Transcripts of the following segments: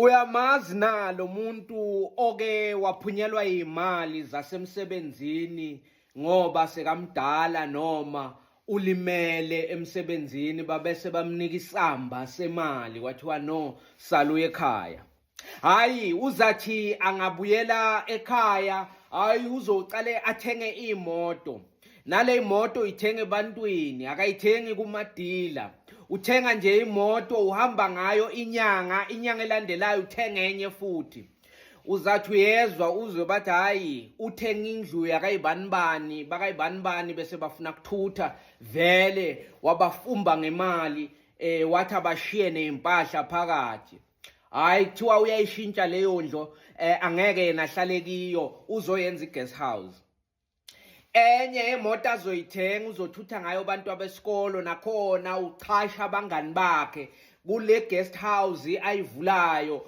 Uyamazi na lo muntu oke waphunyelwa imali zasemsebenzini ngoba sekamdala noma ulimele emsebenzini, babese bamnika isamba semali, kwathiwa no, saluye ekhaya. Hayi, uzathi angabuyela ekhaya, hayi, uzocale athenge imoto. Nale imoto uyithenga ebantwini, akayithengi kumadila. Uthenga nje imoto, uhamba ngayo inyanga, inyanga elandelayo uthenga enye futhi. Uzathi uyezwa uzwe bathi hayi, uthenga indlu yakayibanibani, bakayibanibani bese bafuna kuthutha, vele wabafumba ngemali, wathi abashiye nezimpahla phakathi. Hayi, kuthiwa uyayishintsha leyo ndlu, angeke yena ahlale kiyo, uzoyenza i-guest house. Enye imoto azoyithenga uzothutha ngayo abantu abesikolo, nakhona uchasha abangani bakhe kule guest house ayivulayo.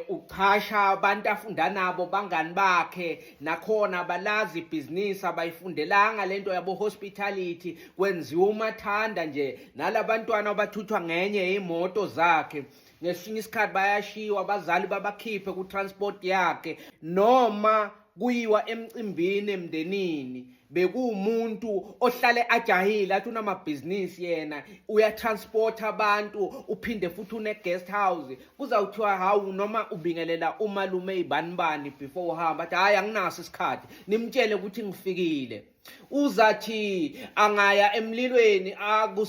Uchasha abantu afunda nabo, bangani bakhe, nakhona balazi ibhizinisi, abayifundelanga lento yabo hospitality, kwenziwa umathanda nje. Nalabantwana abathuthwa ngenye imoto zakhe, ngesinye isikhathi bayashiwa abazali, babakhiphe ku-transport yakhe noma kuyiwa emcimbini emndenini. Bekuwumuntu ohlale ajahile, athi unamabhizinisi yena, uyatransporta abantu, uphinde futhi une-guest house. Kuzawuthiwa hawu, noma ubingelela umalume ibanibani before uhamba, athi hhayi, anginaso isikhathi, nimtshele ukuthi ngifikile. Uzathi angaya emlilweni,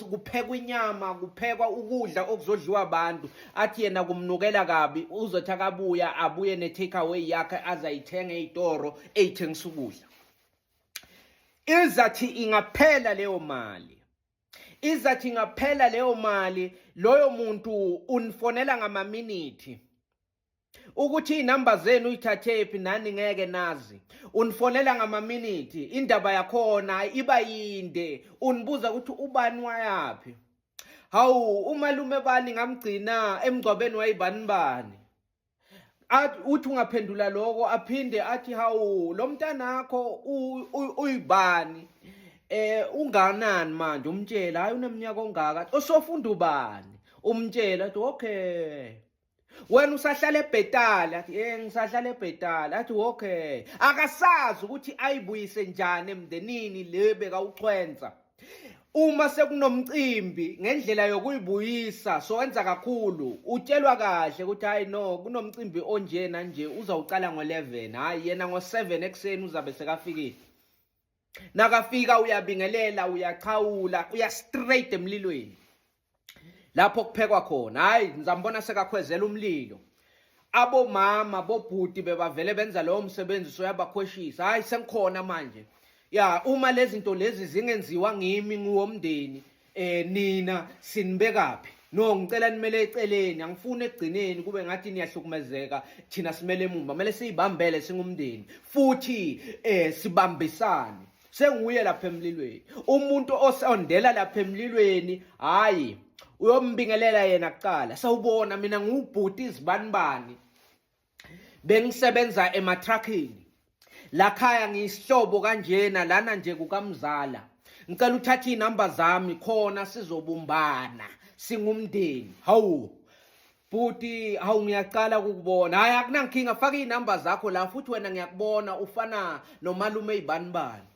kuphekwa inyama, kuphekwa ukudla okuzodliwa abantu, athi yena kumnukela kabi. Uzothi akabuya, abuye ne-take away yakhe azayithenga ey'toro ey'thengisa ukudla. Izathi ingaphela leyo mali, izathi ingaphela leyo mali, loyo muntu unifonela ngamaminithi. Ukuthi iy'namba zenu uyithathephi nani ngeke nazi. Unifonela ngamaminithi, indaba yakhona iba yinde, unibuza ukuthi ubani wayaphi, hawu, umalume bani ngamgcina emngcwabeni wayibani bani. Athi uthi ungaphendula lokho, aphinde athi hawu, lo mntanakho uyibani, unganani manje? Umtshela, hayi, uneminyaka ongaka, osofunda ubani? Umtshela, athi okay, wena usahlala eBhetali? Athi ngisahlala eBhetali. Athi okay. Akasazi ukuthi ayibuyise njani emndenini le bekawuchwenza. Uma sekunomcimbi, ngendlela yokuyibuyisa sowenza kakhulu, utshelwa kahle ukuthi hayi no, kunomcimbi onje nanje, uzawuqala ngo-11. Hayi, yena ngo-7 ekuseni uzabe sekafikile. Nakafika uyabingelela, uyachawula, uya straight emlilweni lapho kuphekwa khona. Hayi, ngizambona sekakhwezela umlilo. Abomama bobhuti bebavele benza lowo msebenzi, soyabakhweshisa, hayi, sengikhona manje ya, uma lezi zinto lezi zingenziwa ngimi nguwomndeni, nina sinibekaphi? No, ngicela nimele eceleni, angifuni ekugcineni kube ngathi niyahlukumezeka, thina simele emumva. Kumele siyibambele singumndeni futhi sibambisane. Senguye lapha emlilweni, umuntu osondela lapha emlilweni, hayi, uyombingelela yena kuqala. Sawubona, mina ngubhuti izibanibani, bengisebenza ematruckini lakhaya, ngiyisihlobo kanjena lana nje kukamzala. Ngicela uthathe iy'namba zami khona sizobumbana singumndeni. Hawu bhuti, hawu, ngiyacala ukukubona. Hayi, akunankinga, faka iy'namba zakho la. Futhi wena ngiyakubona, ufana nomalume ibanibani.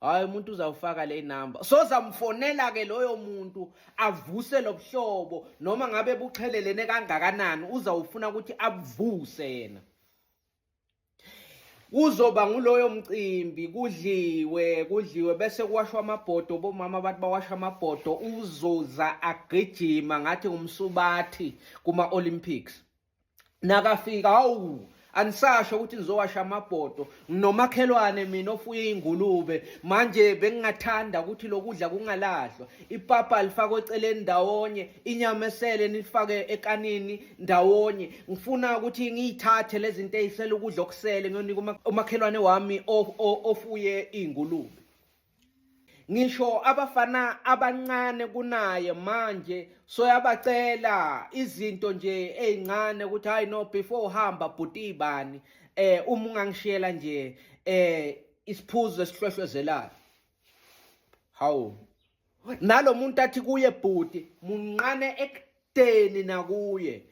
Hayi, umuntu uzawufaka le number, sozamfonela ke loyo muntu, avuse lobuhlobo noma ngabe buxhelelene kangakanani, uzawufuna ukuthi abuvuse yena. Kuzoba nguloyo mcimbi, kudliwe, kudliwe, bese kuwashwa amabhodo. Bomama bathi bawasha amabhodo, uzoza agijima ngathi ngumsubathi kuma-Olympics. Nakafika, hawu, anisasho ukuthi nizowasha amabhodo, nginomakhelwane mina ofuye ingulube. Manje bengingathanda ukuthi lokudla kungalahlwa, ipapa lifakwe eceleni ndawonye, inyama esele nifake ekanini ndawonye. Ngifuna ukuthi ngiyithathe lezi zinto ey'sele, ukudla okusele, ngiyonika umakhelwane wami ofuye iy'ngulube. Ngisho abafana abancane kunaye manje soyabacela izinto nje ey'ncane ukuthi hayi no, before uhamba bhuti ibani, uma ungangishiyela nje isiphuzo esihlwehlwezelayo. Hawu, nalo muntu athi kuye bhuti munqane ekudeni nakuye.